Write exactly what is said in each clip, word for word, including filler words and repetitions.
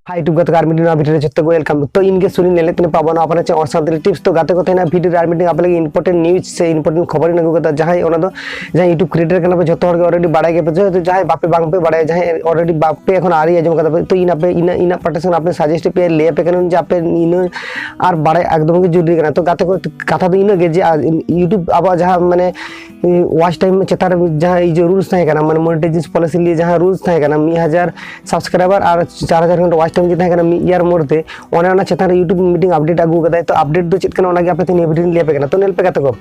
Hi YouTube ᱜᱟᱛᱮ ᱠᱚ, ᱟᱨ ᱢᱤᱫᱴᱤᱡ ᱱᱚᱣᱟ video ᱨᱮ ᱡᱚᱛᱚ ᱠᱚ welcome᱾ ᱛᱚ ᱤᱧ ᱜᱮ ᱥᱩᱱᱤᱞ ᱧᱮᱞᱮᱫ ᱛᱟᱦᱮᱱᱟ ᱯᱟᱵᱚᱱ ᱟᱯᱟᱱ ᱪᱮ ᱚᱱ ᱥᱟᱱᱛᱟᱲᱤ tips᱾ ᱛᱚ ᱜᱟᱛᱮ ᱠᱚ, ᱛᱮᱦᱮᱧᱟᱜ video ᱨᱮ ᱟᱨ ᱢᱤᱫᱴᱤᱡ ᱟᱯᱮ ᱞᱟᱹᱜᱤᱫ important news ᱥᱮ important ᱠᱷᱚᱵᱚᱨᱤᱧ ᱟᱹᱜᱩ ᱠᱟᱫᱟ᱾ ᱡᱟᱦᱟᱸᱭ ᱚᱱᱟ ᱫᱚ, ᱡᱟᱦᱟᱸᱭ YouTube creator ᱠᱟᱱᱟ ᱯᱮ, ᱡᱚᱛᱚ ᱦᱚᱲ ᱜᱮ already ᱵᱟᱲᱟᱭ ᱜᱮᱭᱟ ᱯᱮ, ᱡᱮᱦᱮᱛᱩ ᱡᱟᱦᱟᱸᱭ ᱵᱟᱯᱮ, ᱵᱟᱝ ᱯᱮ ᱵᱟᱲᱟᱭᱟ, ᱡᱟᱦᱟᱸᱭ already ᱵᱟᱯᱮ ᱮᱠᱷᱚᱱ ᱟᱹᱣᱨᱤ ᱟᱸᱡᱚᱢ ᱠᱟᱫᱟ ᱯᱮ, ᱛᱚ ᱤᱧ ᱟᱯᱮ ᱤᱱᱟᱹ, ᱤᱧᱟᱹᱜ ᱯᱟᱦᱴᱟ ᱥᱮᱱ ᱟᱯᱮ suggest ᱯᱮ ᱞᱟᱹᱭ ᱟᱯᱮ ᱠᱟᱱᱟ ᱡᱮ ᱟᱯᱮ ᱤᱱᱟᱹ ᱟᱨ ᱵᱟᱲᱟᱭ ᱮᱠᱫᱚᱢ ᱜᱮ ᱡᱚᱨᱩᱨᱤ ᱠᱟᱱᱟ᱾ ᱛᱚ ᱜᱟᱛᱮ ᱠᱚ, ᱠᱟᱛᱷᱟ ᱫᱚ ᱤᱱᱟᱹᱜ ᱜᱮ ᱡᱮ ᱟᱨ YouTube ᱟᱵᱚᱣᱟᱜ ᱡᱟᱦᱟᱸ ᱢᱟᱱᱮ watch time ᱪᱮᱛᱟᱱ ᱨᱮ ᱡᱟᱦᱟᱸ ᱤᱭᱟᱹ rules ᱛᱟᱦᱮᱸ ᱠᱟᱱᱟ, ᱢᱟᱱᱮ monetization policy ᱞᱤᱭᱮ ᱡᱟᱦᱟᱸ rules ᱛᱟᱦᱮᱸ ᱠᱟᱱᱟ, ᱢᱤᱫ ᱦᱟᱡᱟᱨ subscriber ᱟᱨ ᱪᱟᱨ ᱦᱟᱡᱟᱨ ᱜᱷᱚᱱᱴᱟ watch time ᱡᱮ ᱛᱟᱦᱮᱸ ᱠᱟᱱᱟ ᱢᱤᱫ year ᱢᱚᱫᱽᱫᱷᱮ, ᱚᱱᱮ ᱚᱱᱟ ᱪᱮᱛᱟᱱ ᱨᱮ YouTube ᱢᱤᱫᱴᱤᱡ update ᱟᱹᱜᱩ ᱠᱟᱫᱟᱭ᱾ ᱛᱚ update ᱫᱚ ᱪᱮᱫ ᱠᱟᱱᱟ, ᱚᱱᱟᱜᱮ ᱟᱯᱮ ᱛᱮ ᱱᱤᱭᱟᱹ video ᱨᱮᱧ ᱞᱟᱹᱭ ᱟᱯᱮ ᱠᱟᱱᱟ᱾ ᱛᱚ ᱧᱮᱞ ᱯᱮ ᱜᱟᱛᱮ ᱠᱚ,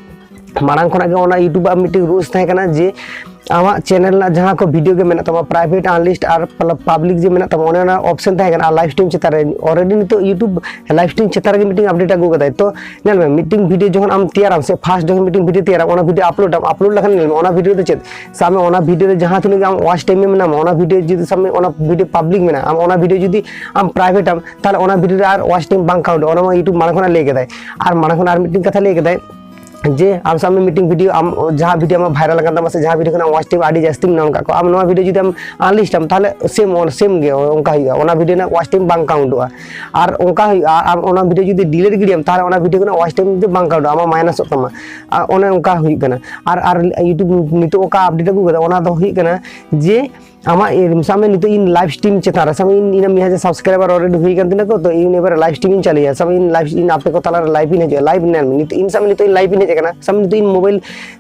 ᱢᱟᱲᱟᱝ ᱠᱷᱚᱱᱟᱜ ᱜᱮ ᱚᱱᱟ YouTube ᱟᱜ ᱢᱤᱫᱴᱤᱡ rules ᱛᱟᱦᱮᱸ ᱠᱟᱱᱟ ᱡᱮ ᱟᱢᱟᱜ channel ᱨᱮᱱᱟᱜ ᱡᱟᱦᱟᱸ ᱠᱚ video ᱜᱮ ᱢᱮᱱᱟᱜ ᱛᱟᱢᱟ, private, unlisted ᱟᱨ public ᱡᱮ ᱢᱮᱱᱟᱜ ᱛᱟᱢᱟ, ᱚᱱᱮ ᱚᱱᱟ option ᱛᱟᱦᱮᱸ ᱠᱟᱱᱟ᱾ ᱟᱨ live stream ᱪᱮᱛᱟᱱ ᱨᱮ already ᱱᱤᱛᱚᱜ YouTube live stream ᱪᱮᱛᱟᱱ ᱨᱮᱜᱮ ᱢᱤᱫᱴᱤᱡ update ᱟᱹᱜᱩ ᱠᱟᱫᱟᱭ᱾ ᱛᱚ ᱧᱮᱞ ᱢᱮ, ᱢᱤᱫᱴᱤᱡ video ᱡᱚᱠᱷᱚᱱ ᱟᱢ ᱛᱮᱭᱟᱨᱟᱢ ᱥᱮ first ᱡᱚᱠᱷᱚᱱ ᱢᱤᱫᱴᱤᱡ video ᱛᱮᱭᱟᱨᱟᱢ, ᱚᱱᱟ video upload ᱟᱢ, upload ᱞᱮᱠᱷᱟᱱ ᱧᱮᱞ ᱢᱮ, ᱚᱱᱟ video ᱨᱮ ᱪᱮᱫ ᱥᱟᱵ ᱢᱮ, ᱚᱱᱟ video ᱨᱮ ᱡᱟᱦᱟᱸ ᱛᱤᱱᱟᱹᱜ ᱜᱮ ᱟᱢ watch time ᱮᱢ ᱮᱢᱟᱢᱟ, ᱚᱱᱟ video ᱡᱩᱫᱤ ᱥᱟᱵ ᱢᱮ ᱚᱱᱟ video public ᱢᱮᱱᱟᱜᱼᱟ, ᱟᱢ ᱚᱱᱟ video ᱡᱩᱫᱤ ᱟᱢ private ᱟᱢ, ᱛᱟᱦᱚᱞᱮ ᱚᱱᱟ video ᱨᱮ ᱟᱨ watch time ᱵᱟᱝ count ᱚᱜᱼᱟ᱾ ᱚᱱᱟ ᱢᱟ YouTube ᱢᱟᱲᱟᱝ ᱠᱷᱚᱱᱟᱜ ᱞᱟᱹᱭ ᱠᱮᱫᱟᱭ᱾ ᱟᱨ ᱢᱟᱲᱟᱝ ᱠᱷᱚᱱ ᱟᱨ ᱢᱤᱫᱴᱤᱡ ᱠᱟᱛᱷᱟ ᱞᱟᱹᱭ ᱠᱮᱫᱟᱭ ᱡᱮ ᱟᱢ ᱥᱟᱵ ᱢᱮ ᱢᱤᱫᱴᱤᱡ video, ᱟᱢ ᱡᱟᱦᱟᱸ video ᱟᱢᱟᱜ viral ᱟᱠᱟᱱ ᱛᱟᱢᱟ ᱥᱮ ᱡᱟᱦᱟᱸ video ᱠᱷᱚᱱᱟᱜ watch time ᱟᱹᱰᱤ ᱡᱟᱹᱥᱛᱤᱢ ᱧᱟᱢ ᱟᱠᱟᱫ ᱠᱚᱣᱟ, ᱟᱢ ᱱᱚᱣᱟ video ᱡᱩᱫᱤ ᱟᱢ unlist ᱟᱢ, ᱛᱟᱦᱚᱞᱮ same, same ᱜᱮ ᱚᱱᱠᱟ ᱦᱩᱭᱩᱜᱼᱟ, ᱚᱱᱟ video ᱨᱮᱱᱟᱜ watch time ᱵᱟᱝ count ᱚᱜᱼᱟ᱾ ᱟᱨ ᱚᱱᱠᱟ ᱦᱩᱭᱩᱜᱼᱟ, ᱟᱨ ᱟᱢ ᱚᱱᱟ video ᱡᱩᱫᱤ delete ᱜᱤᱰᱤᱭᱟᱢ, ᱛᱟᱦᱚᱞᱮ ᱚᱱᱟ video ᱠᱷᱚᱱᱟᱜ watch time ᱫᱚ ᱵᱟᱝ count ᱚᱜᱼᱟ, ᱟᱢᱟᱜ minus ᱚᱜ ᱛᱟᱢᱟ᱾ ᱟᱨ ᱚᱱᱮ ᱚᱱᱠᱟ ᱦᱩᱭᱩᱜ ᱠᱟᱱᱟ᱾ ᱟᱨ, ᱟᱨ YouTube ᱱᱤᱛᱚᱜ ᱚᱠᱟ update ᱟᱹᱜᱩ ᱠᱟᱫᱟ, ᱚᱱᱟ ᱫᱚ ᱦᱩᱭᱩᱜ ᱠᱟᱱᱟ ᱡᱮ ᱟᱢᱟᱜ, ᱤᱭᱟᱹ, ᱥᱟᱵ ᱢᱮ ᱱᱤᱛᱚᱜ ᱤᱧ live stream ᱪᱮᱛᱟᱱ ᱨᱮ, ᱥᱟᱵ ᱢᱮ ᱤᱧ, ᱤᱧᱟᱹᱜ ᱢᱤᱫ ᱦᱟᱡᱟᱨ subscriber already ᱦᱩᱭ ᱠᱟᱱ ᱛᱤᱧᱟ ᱠᱚ, ᱛᱚ ᱤᱧ ᱮᱵᱟᱨ live stream ᱤᱧ ᱪᱟᱹᱞᱩᱭᱟ᱾ ᱥᱟᱵ ᱢᱮ ᱤᱧ live, ᱤᱧ ᱟᱯᱮ ᱠᱚ ᱛᱟᱞᱟᱨᱮ live ᱤᱧ ᱦᱤᱡᱩᱜᱼᱟ, live ᱧᱮᱞ ᱢᱮ, ᱱᱤᱛᱚᱜ ᱤᱧ, ᱥᱟᱵ ᱢᱮ ᱱᱤᱛᱚᱜ ᱤᱧ live ᱤᱧ ᱦᱮᱡ ᱟᱠᱟᱱᱟ, ᱥᱟᱵ ᱢᱮ ᱱᱤᱛᱚᱜ ᱤᱧ mobile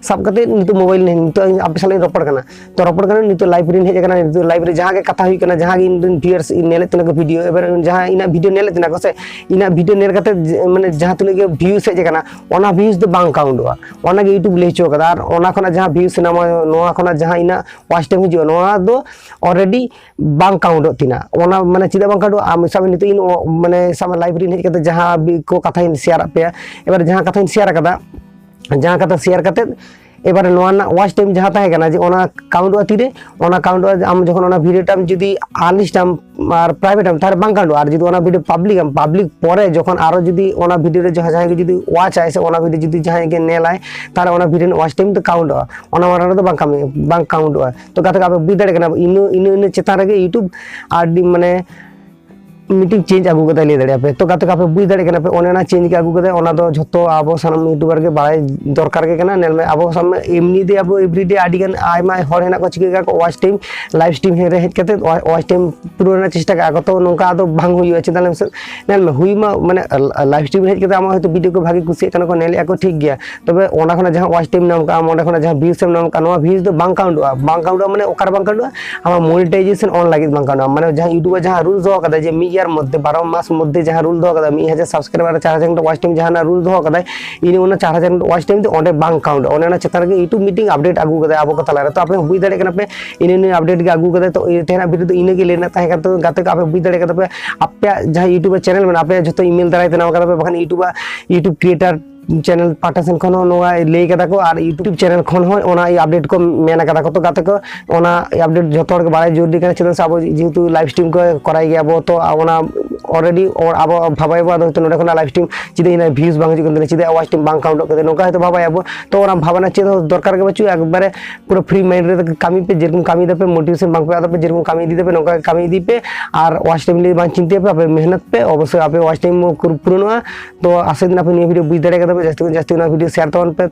ᱥᱟᱵ ᱠᱟᱛᱮ ᱱᱤᱛᱚᱜ mobile ᱱᱤᱛᱚᱜ ᱤᱧ ᱟᱯᱮ ᱥᱟᱞᱟᱜ ᱤᱧ ᱨᱚᱯᱚᱲ ᱠᱟᱱᱟ, ᱛᱚ ᱨᱚᱯᱚᱲ ᱠᱟᱱᱟ, ᱱᱤᱛᱚᱜ live ᱨᱤᱧ ᱦᱮᱡ ᱟᱠᱟᱱᱟ, ᱱᱤᱛᱚᱜ live ᱨᱮ ᱡᱟᱦᱟᱸ ᱜᱮ ᱠᱟᱛᱷᱟ ᱦᱩᱭᱩᱜ ᱠᱟᱱᱟ, ᱡᱟᱦᱟᱸ ᱜᱮ ᱤᱧ ᱨᱮᱱ viewers ᱤᱧ ᱧᱮᱞᱮᱫ ᱛᱟᱦᱮᱱᱟ ᱠᱚ video, ᱮᱵᱟᱨ ᱡᱟᱦᱟᱸ ᱤᱧᱟᱹᱜ video ᱧᱮᱞᱮᱫ ᱛᱟᱦᱮᱱᱟ ᱠᱚ ᱥᱮ, ᱤᱧᱟᱹᱜ video ᱧᱮᱞ ᱠᱟᱛᱮ ᱡᱮ, ᱢᱟᱱᱮ ᱡᱟᱦᱟᱸ ᱛᱤᱱᱟᱹᱜ ᱜᱮ views ᱦᱮᱡ ᱟᱠᱟᱱᱟ, ᱚᱱᱟ views ᱫᱚ ᱵᱟᱝ count ᱚᱜᱼᱟ, ᱚᱱᱟᱜᱮ YouTube ᱞᱟᱹᱭ ᱦᱚᱪᱚ ᱠᱟᱫᱟ᱾ ᱟᱨ ᱚᱱᱟ ᱠᱷᱚᱱᱟᱜ ᱡᱟᱦᱟᱸ views ᱧᱟᱢᱚᱜᱼᱟ, ᱱᱚᱣᱟ ᱠᱷᱚᱱᱟᱜ ᱡᱟᱦᱟᱸ ᱤᱧᱟᱹᱜ watch time ᱦᱤᱡᱩᱜᱼᱟ, ᱱᱚᱣᱟ ᱫᱚ already ᱵᱟᱝ count ᱚᱜ ᱛᱤᱧᱟ᱾ ᱚᱱᱟ ᱢᱟᱱᱮ ᱪᱮᱫᱟᱜ ᱵᱟᱝ count ᱚᱜᱼᱟ? ᱟᱢ ᱥᱟᱵ ᱢᱮ ᱱᱤᱛᱚᱜ ᱤᱧ ᱚ-, ᱢᱟᱱᱮ ᱥᱟᱵ ᱢᱮ live ᱨᱤᱧ ᱦᱮᱡ ᱠᱟᱛᱮ ᱡᱟᱦᱟᱸ ᱵᱤ-, ᱠᱚ ᱠᱟᱛᱷᱟᱧ share ᱟᱫ ᱯᱮᱭᱟ, ᱮᱵᱟᱨ ᱡᱟᱦᱟᱸ ᱠᱟᱛᱷᱟᱧ share ᱟᱠᱟᱫᱟ, ᱡᱟᱦᱟᱸ ᱠᱟᱛᱷᱟ share ᱠᱟᱛᱮ ᱮᱵᱟᱨ ᱱᱚᱣᱟ ᱨᱮᱱᱟᱜ watch time ᱡᱟᱦᱟᱸ ᱛᱟᱦᱮᱸ ᱠᱟᱱᱟ ᱡᱮ ᱚᱱᱟ count ᱚᱜᱼᱟ ᱛᱤᱨᱮ, ᱚᱱᱟ count ᱚᱜᱼᱟ ᱟᱢ ᱡᱚᱠᱷᱚᱱ ᱚᱱᱟ video ᱴᱟᱢ ᱡᱩᱫᱤ unlist ᱟᱢ ᱟᱨ private ᱟᱢ, ᱛᱟᱦᱚᱞᱮ ᱵᱟᱝ count ᱚᱜᱼᱟ᱾ ᱟᱨ ᱡᱩᱫᱤ ᱚᱱᱟ video public ᱟᱢ, public ᱯᱚᱨᱮ ᱡᱚᱠᱷᱚᱱ ᱟᱨᱚ ᱡᱩᱫᱤ ᱚᱱᱟ video ᱨᱮ ᱡᱟᱦᱟᱸ, ᱡᱟᱦᱟᱸᱭ ᱜᱮ ᱡᱩᱫᱤ watch ᱟᱭ ᱥᱮ ᱚᱱᱟ video ᱡᱩᱫᱤ ᱡᱟᱦᱟᱸᱭ ᱜᱮ ᱧᱮᱞᱟᱭ, ᱛᱟᱦᱚᱞᱮ ᱚᱱᱟ video ᱨᱮᱱᱟᱜ watch time ᱫᱚ count ᱚᱜᱼᱟ, ᱚᱱᱟ ᱢᱟᱲᱟᱝ ᱨᱮᱫᱚ ᱵᱟᱝ ᱠᱟᱹᱢᱤ, ᱵᱟᱝ count ᱚᱜᱼᱟ᱾ ᱛᱚ ᱜᱟᱛᱮ ᱠᱚ, ᱟᱯᱮ ᱵᱩᱡᱽ ᱫᱟᱲᱮᱭᱟᱜ ᱠᱟᱱᱟ, ᱤᱱᱟᱹ, ᱤᱱᱟᱹ, ᱤᱱᱟᱹ ᱪᱮᱛᱟᱱ ᱨᱮᱜᱮ YouTube ᱟᱹᱰᱤ ᱢᱟᱱᱮ ᱢᱤᱫᱴᱤᱝ ᱪᱮᱧᱡᱽ ᱟᱹᱜᱩ ᱠᱟᱫᱟᱭ ᱞᱟᱹᱭ ᱫᱟᱲᱮᱭᱟᱜᱼᱟ ᱯᱮ᱾ ᱛᱚ ᱜᱟᱛᱮ ᱠᱚ, ᱟᱯᱮ ᱵᱩᱡᱽ ᱫᱟᱲᱮᱭᱟᱜ ᱠᱟᱱᱟ ᱯᱮ, ᱚᱱᱮ ᱚᱱᱟ ᱪᱮᱧᱡᱽ ᱜᱮ ᱟᱹᱜᱩ ᱠᱟᱫᱟᱭ᱾ ᱚᱱᱟ ᱫᱚ ᱡᱷᱚᱛᱚ ᱟᱵᱚ ᱥᱟᱱᱟᱢ ᱤᱭᱩᱴᱩᱵᱟᱨ ᱜᱮ ᱵᱟᱲᱟᱭ ᱫᱚᱨᱠᱟᱨ ᱜᱮ ᱠᱟᱱᱟ᱾ ᱧᱮᱞ ᱢᱮ, ᱟᱵᱚ ᱥᱟᱢ-, ᱮᱢᱱᱤ ᱫᱤ ᱟᱵᱚ ᱮᱵᱨᱤᱰᱮ ᱟᱹᱰᱤ ᱜᱟᱱ ᱟᱭᱢᱟ ᱦᱚᱲ ᱦᱮᱱᱟᱜ ᱠᱚᱣᱟ, ᱪᱤᱠᱟᱹ ᱠᱟᱜᱼᱟ ᱠᱚ, ᱳᱣᱟᱪ ᱴᱟᱭᱤᱢ, ᱞᱟᱭᱤᱵᱷ ᱥᱴᱨᱤᱢ ᱨᱮ ᱦᱮᱡ ᱠᱟᱛᱮ ᱳᱣᱟᱪ ᱴᱟᱭᱤᱢ ᱯᱩᱨᱟᱹᱣ ᱨᱮᱱᱟᱜ ᱪᱮᱥᱴᱟ ᱠᱟᱜᱼᱟ ᱠᱚ᱾ ᱛᱚ ᱱᱚᱝᱠᱟ ᱟᱫᱚ ᱵᱟᱝ ᱦᱩᱭᱩᱜᱼᱟ᱾ ᱪᱮᱫᱟᱜ ᱞᱟᱹᱭ ᱢᱮᱥᱮ, ᱧᱮᱞ ᱢᱮ, ᱦᱩᱭ ᱢᱟ, ᱢᱟᱱᱮ, ᱞᱟᱭᱤᱵᱷ ᱥᱴᱨᱤᱢ ᱨᱮ ᱦᱮᱡ ᱠᱟᱛᱮ ᱟᱢᱟᱜ ᱦᱚᱭᱛᱳ ᱵᱷᱤᱰᱤᱭᱳ ᱠᱚ ᱵᱷᱟᱜᱮ ᱠᱩᱥᱤᱭᱟᱜ ᱠᱟᱱᱟ ᱠᱚ, ᱧᱮᱞᱮᱫᱼᱟ ᱠᱚ, ᱴᱷᱤᱠ ᱜᱮᱭᱟ᱾ ᱛᱚᱵᱮ ᱚᱱᱟ ᱠᱷᱚᱱᱟᱜ ᱡᱟᱦᱟᱸ ᱳᱣᱟᱪ ᱴᱟᱭᱤᱢ ᱧᱟᱢ ᱠᱟᱜᱼᱟ, ᱚᱸᱰᱮ ᱠᱷᱚᱱᱟᱜ ᱡᱟᱦᱟᱸ ᱵᱷᱤᱭᱩᱥ ᱮᱢ ᱧᱟᱢ ᱠᱟᱜᱼᱟ, ᱱᱚᱣᱟ ᱵᱷᱤᱭᱩᱥ ᱫᱚ ᱵᱟᱝ ᱠᱟᱣᱩᱱᱴᱚᱜᱼᱟ᱾ ᱵᱟᱝ ᱠᱟᱣᱩᱱᱴᱚᱜᱼᱟ ᱢᱟᱱᱮ ᱚᱠᱟᱨᱮ ᱵᱟᱝ ᱠᱟᱣᱩᱱᱴᱚᱜᱼᱟ? ᱟᱢᱟᱜ ᱢᱚᱱᱤᱴᱟᱭᱡᱮᱥᱚᱱ ᱚᱱ ᱞᱟᱹᱜᱤᱫ ᱵᱟᱝ ᱠᱟᱣᱩᱱᱴᱚᱜᱼᱟ᱾ ᱢᱟᱱᱮ ᱡᱟᱦᱟᱸ ᱤᱭᱩᱴᱩᱵᱟᱨ ᱡᱟᱦᱟᱸ ᱨᱩᱞ ᱫᱚᱦᱚ ᱠᱟᱫᱟᱭ ᱡᱮ ᱢᱤᱫ ᱤᱭᱟᱨ ᱢᱚᱫᱽᱫᱷᱮ, ᱵᱟᱨᱚ ᱢᱟᱥ ᱢᱚᱫᱽᱫᱷᱮ ᱡᱟᱦᱟᱸ ᱨᱩᱞ ᱫᱚᱦᱚ ᱠᱟᱫᱟᱭ, ᱢᱤᱫ ᱦᱟᱡᱟᱨ ᱥᱟᱵᱥᱠᱨᱟᱭᱵᱟᱨ ᱨᱮ ᱪᱟᱨ ᱦᱟᱡᱟᱨ ᱜᱷᱚᱱᱴᱟ ᱳᱣᱟᱪ ᱴᱟᱭᱤᱢ ᱡᱟᱦᱟᱸ ᱨᱩᱞ ᱫᱚᱦᱚ ᱠᱟᱫᱟᱭ, ᱤᱱᱟᱹ ᱚᱱᱟ ᱪᱟᱨ ᱦᱟᱡᱟᱨ ᱜᱷᱚᱱᱴᱟ ᱳᱣᱟᱪ ᱴᱟᱭᱤᱢ ᱫᱚ ᱚᱸᱰᱮ ᱵᱟᱝ ᱠᱟᱣᱩᱱᱴᱚᱜᱼᱟ᱾ ᱚᱱᱮ ᱚᱱᱟ ᱪᱮᱛᱟᱱ ᱨᱮᱜᱮ ᱤᱭᱩᱴᱩᱵᱽ ᱢᱤᱫᱴᱤᱝ ᱟᱯᱰᱮᱴ ᱟᱹᱜᱩ ᱠᱟᱫᱟᱭ ᱟᱵᱚ ᱠᱚ ᱛᱟᱞᱟᱨᱮ᱾ ᱛᱚ ᱟᱯᱮ ᱦᱚᱸ ᱵᱩᱡᱽ ᱫᱟᱲᱮᱭᱟᱜ ᱠᱟᱱᱟ ᱯᱮ, ᱤᱱᱟᱹ ᱤᱱᱟᱹ ᱟᱯᱰᱮᱴ ᱜᱮ ᱟᱹᱜᱩ ᱠᱟᱫᱟᱭ᱾ ᱛᱚ ᱛᱮᱦᱮᱧᱟᱜ ᱵᱷᱤᱰᱤᱭᱳ ᱫᱚ ᱤᱱᱟᱹ ᱜᱮ ᱞᱟᱹᱭ ᱨᱮᱱᱟᱜ ᱛᱟᱦᱮᱸ ᱠᱟᱱ ᱛᱟᱵᱚᱱᱟ᱾ ᱜᱟᱛᱮ ᱠᱚ, ᱟᱯᱮ ᱵᱩᱡᱽ ᱫᱟᱲᱮᱭᱟᱜ ᱠᱟᱱᱟ ᱯᱮ, ᱟᱯᱮᱭᱟᱜ ᱡᱟᱦᱟᱸ ᱤᱭᱩᱴᱩᱵᱽ ᱪᱮᱱᱮᱞ ᱢᱮᱱᱟᱜᱼᱟ, ᱟᱯᱮᱭᱟᱜ ᱡᱷᱚᱛᱚ ᱤᱢᱮᱞ ᱫᱟᱨᱟᱭ ᱛᱮ ᱱᱟᱣᱟ ᱠᱟᱫᱟ ᱯᱮ, ᱵᱟᱠᱷᱟᱱ ᱤᱭᱩᱴᱩᱵᱽ, ᱤᱭᱩᱴᱩᱵᱽ ᱠᱨᱤᱭᱮᱴᱟᱨ ᱪᱮᱱᱮᱞ ᱯᱟᱦᱴᱟ ᱥᱮᱱ ᱠᱷᱚᱱ ᱦᱚᱸ ᱱᱚᱣᱟ ᱞᱟᱹᱭ ᱠᱟᱫᱟ ᱠᱚ, ᱟᱨ ᱤᱭᱩᱴᱩᱵᱽ ᱪᱮᱱᱮᱞ ᱠᱷᱚᱱ ᱦᱚᱸ ᱚᱱᱟ ᱟᱯᱰᱮᱴ ᱠᱚ ᱢᱮᱱ ᱠᱟᱫᱟ ᱠᱚ᱾ ᱛᱚ ᱜᱟᱛᱮ ᱠᱚ, ᱚᱱᱟ ᱟᱯᱰᱮᱴ ᱡᱷᱚᱛᱚ ᱦᱚᱲ ᱜᱮ ᱵᱟᱲᱟᱭ ᱡᱚᱨᱩᱨᱤ ᱠᱟᱱᱟ, ᱪᱮᱫᱟᱜ ᱥᱮ ᱟᱵᱚ ᱡᱮᱦᱮᱛᱩ ᱞᱟᱭᱤᱵᱷ ᱥᱴᱨᱤᱢ ᱠᱚ ᱠᱚᱨᱟᱭ ᱜᱮᱭᱟ ᱵᱚ, ᱛᱚ ᱚᱱᱟ ᱚᱞᱨᱮᱰᱤ ᱟᱵᱚ ᱵᱷᱟᱵᱟᱭ ᱵᱚ, ᱟᱫᱚ ᱦᱚᱭᱛᱳ ᱱᱚᱸᱰᱮ ᱠᱷᱚᱱᱟᱜ ᱞᱟᱭᱤᱵᱷ ᱥᱴᱨᱤᱢ ᱪᱮᱫᱟᱜ ᱤᱧᱟᱹᱜ ᱵᱷᱤᱭᱩᱥ ᱵᱟᱝ ᱦᱤᱡᱩᱜ ᱠᱟᱱ ᱛᱤᱧᱟ, ᱪᱮᱫᱟᱜ ᱳᱣᱟᱪ ᱴᱟᱭᱤᱢ ᱵᱟᱝ ᱠᱟᱣᱩᱱᱴᱚᱜ ᱠᱟᱱᱟ, ᱱᱚᱝᱠᱟ ᱦᱚᱭᱛᱳ ᱵᱷᱟᱵᱟᱭ ᱟᱵᱚ᱾ ᱛᱚ ᱚᱱᱟ ᱵᱷᱟᱵᱽᱱᱟ ᱪᱮᱫ ᱦᱚᱸ ᱫᱚᱨᱠᱟᱨ ᱜᱮ ᱵᱟᱹᱪᱩᱜᱼᱟ, ᱮᱠᱵᱟᱨᱮ ᱯᱩᱨᱟᱹ ᱯᱷᱨᱤ ᱢᱟᱭᱤᱱᱰ ᱨᱮ ᱠᱟᱹᱢᱤ ᱯᱮ, ᱡᱮᱨᱚᱠᱚᱢ ᱠᱟᱹᱢᱤ ᱫᱟᱯᱮ, ᱢᱳᱴᱤᱵᱷᱮᱥᱚᱱ ᱵᱟᱝ ᱯᱮ ᱟᱫᱚ ᱯᱮ, ᱡᱮᱨᱚᱠᱚᱢ ᱠᱟᱹᱢᱤ ᱤᱫᱤ ᱫᱟᱯᱮ, ᱱᱚᱝᱠᱟ ᱜᱮ ᱠᱟᱹᱢᱤ ᱤᱫᱤ ᱯᱮ᱾ ᱟᱨ ᱳᱣᱟᱪ ᱴᱟᱭᱤᱢ ᱞᱟᱹᱜᱤᱫ ᱵᱟᱝ ᱪᱤᱱᱛᱟᱹᱭ ᱯᱮ, ᱟᱯᱮ ᱢᱮᱦᱱᱚᱛ ᱯᱮ, ᱚᱵᱚᱥᱥᱳᱭ ᱟᱯᱮ ᱳᱣᱟᱪ ᱴᱟᱭᱤᱢ ᱯᱩᱨᱚᱱᱚᱜᱼᱟ᱾ ᱛᱚ ᱟᱥᱟ ᱫᱤᱱ ᱟᱯᱮ ᱱᱤᱭᱟᱹ ᱵᱷᱤᱰᱤᱭᱳ ᱵᱩᱡᱽ ᱫᱟᱲᱮ ᱠᱟᱫᱟ ᱯᱮ, ᱡᱟᱹᱥᱛᱤ ᱠᱷᱚᱱ ᱡᱟᱹᱥᱛᱤ ᱚᱱᱟ ᱵᱷᱤᱰᱤᱭᱳ ᱥᱮᱭᱟᱨ ᱛᱟᱵᱚᱱ ᱯᱮ᱾